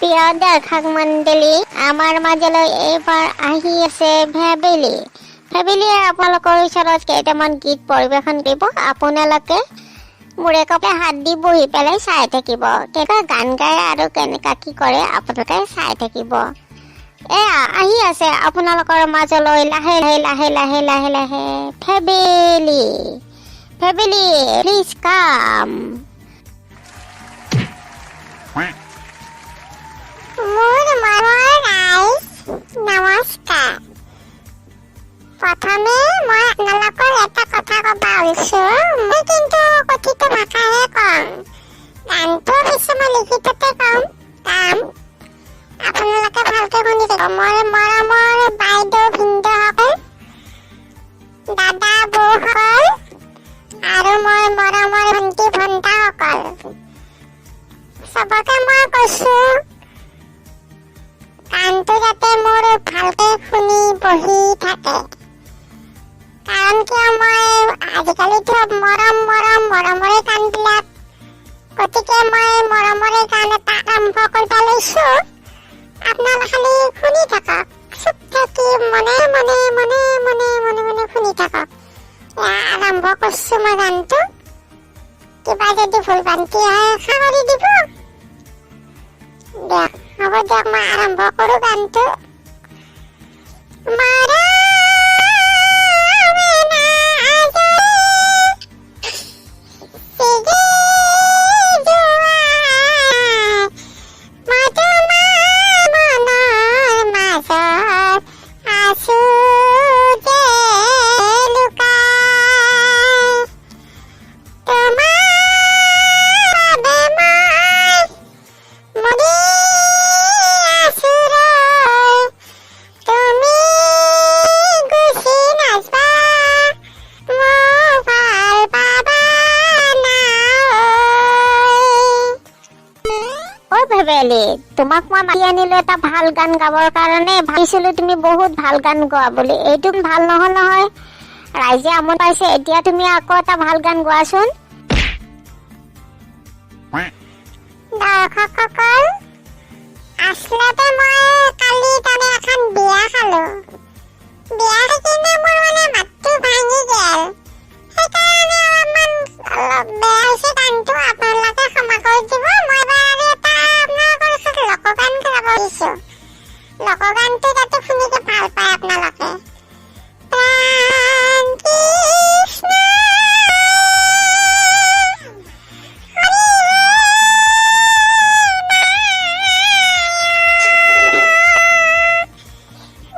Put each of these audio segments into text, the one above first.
প্ৰিয় দৰ্শক মণ্ডলী, আমাৰ মাজলৈ এইবাৰ আহি আছে ভেবেলী। ভেবেলীয়ে আপোনালোকৰ ওচৰত কেইটামান গীত পৰিৱেশন কৰিব। আপোনালোকে মূৰে কপালে হাত দি বহি পেলাই চাই থাকিব, কেনেকুৱা গান গায় আৰু কেনেকুৱা কি কৰে আপোনালোকে চাই থাকিব। এয়া আহি আছে আপোনালোকৰ মাজলৈ লাহে লাহে লাহে লাহে লাহে লাহে ভেবেলী। Bhebeli, please come. মোৰ মৰমৰ ৰাইজ, নমস্কাৰ। প্ৰথমে মই আপোনালোকৰ এটা কথা ক'ব ওলাইছো। মই কিন্তু কথিত ভাষাহে কম, গানটো অৱশ্যে মই লিখিততে কম গাম। আপোনালোকে ভালকে শুনি থাকিব। মোৰ মৰমৰ বাইদেউ ভিনদেউসকল, দাদা বৌসকল আৰু মোৰ মৰমৰ ভণ্টি ভণ্টাসকল, চবকে মই কৈছো গানটো যাতে মোৰ ভালকে শুনি বহি থাকে। কাৰণ কিয়, মই আজিকালিতো মৰম মৰম মৰমৰে গানবিলাক, গতিকে মই মৰমৰে গান এটা আৰম্ভ কৰিব লৈছো। আপোনালোকে খালি শুনি থাকক, চুপ থাকি মনে মনে মনে মনে মনে মনে শুনি থাকক। এয়া আৰম্ভ কৰিছো মই গানটো। কিবা যদি ভুল ভ্ৰান্তি হয় সামৰি দিব দিয়ক। হ'ব দিয়ক, মই আৰম্ভ কৰো গানটো। মৰমে নাজৰি ছিগি যোৱা, মই তোমাৰ মনৰ মাজত আছো যে লুকাই। তোমাৰ বাবে মই মৰি আছো ৰৈ, তুমি গুচি নাযাবা, মোক ভাল পাবা না ঐ। অ ভেবেলী, তোমাক মই মাতি আনিলো এটা ভাল গান গাবৰ কাৰণে। ভাবিছিলো তুমি বহুত ভাল গান গোৱা বুলি, এইটো ভাল নহল নহয়, ৰাইজে আমনি পাইছে। এতিয়া তুমি আকৌ এটা ভাল গান গোৱাচোন। দৰ্শকসকল, আচলতে মই কালি তাৰমানে এখন বিয়া খালো। বিয়া খাই কিনে মোৰ মানে মাতটো ভাঙি গ'ল, সেইকাৰণে অলপমান অলপ বেয়া হৈছে গানটো, আপোনালোকে ক্ষমা কৰি দিব। মই এবাৰ আৰু এটা আপোনালোকৰ ওচৰত লোকগান গাব দিছো। লোকগানটো যাতে শুনিকে ভাল পায় আপোনালোকে। প্ৰাণ কৃষ্ণ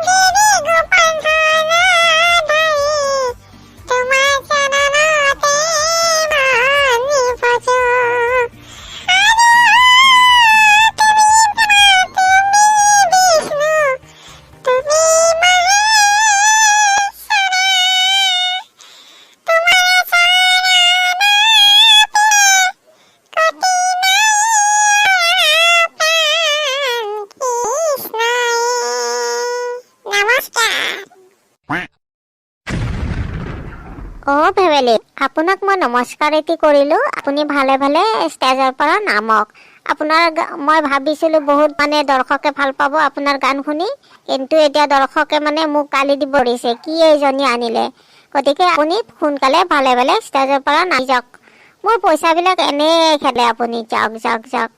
গিৰি গোপাল ধৰি, তোমাৰ চৰণতে মানি ভজো। আৰু তুমি ব্ৰহ্মা, তুমি বিষ্ণু, তুমি মহেশ্বৰা, তোমাৰ চৰণতে গতি নাই প্ৰাণ কৃষ্ণ। নমস্কাৰ। অ ভেবেলী, আপোনাক মই নমস্কাৰ এটি কৰিলো। আপুনি ভালে ভালে ষ্টেজৰ পৰা নামক। আপোনাৰ মই ভাবিছিলো বহুত মানে দৰ্শকে ভাল পাব আপোনাৰ গান শুনি, কিন্তু এতিয়া দৰ্শকে মানে মোক গালি দিব ধৰিছে, কি এইজনী আনিলে। গতিকে আপুনি সোনকালে ভালে ভালে ষ্টেজৰ পৰা নামি যাওক। মোৰ পইচাবিলাক এনেই খেলে। আপুনি যাওক যাওক যাওক।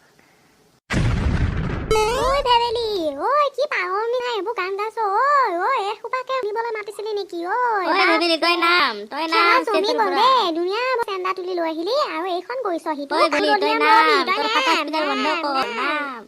ঐ ভেবেলী, ঐ কি পাগল নি এইবোৰ গান গাইছ? ঐ ঐ, এসোপাকে শুনিবলৈ মাতিছিলি নেকি ঐ? ঐ ভেবেলী, তই নাম, তই নাম জমি ষ্টেজৰ গ'ল পৰা। দেই, ধুনীয়া চেন্দা তুলি লৈ আহিলি আৰু এইখন কৰিছ সিটো। ঐ ভেবেলী, তই নাম, তোৰ খাতা স্পীকাৰ বন্ধ কৰ, নাম।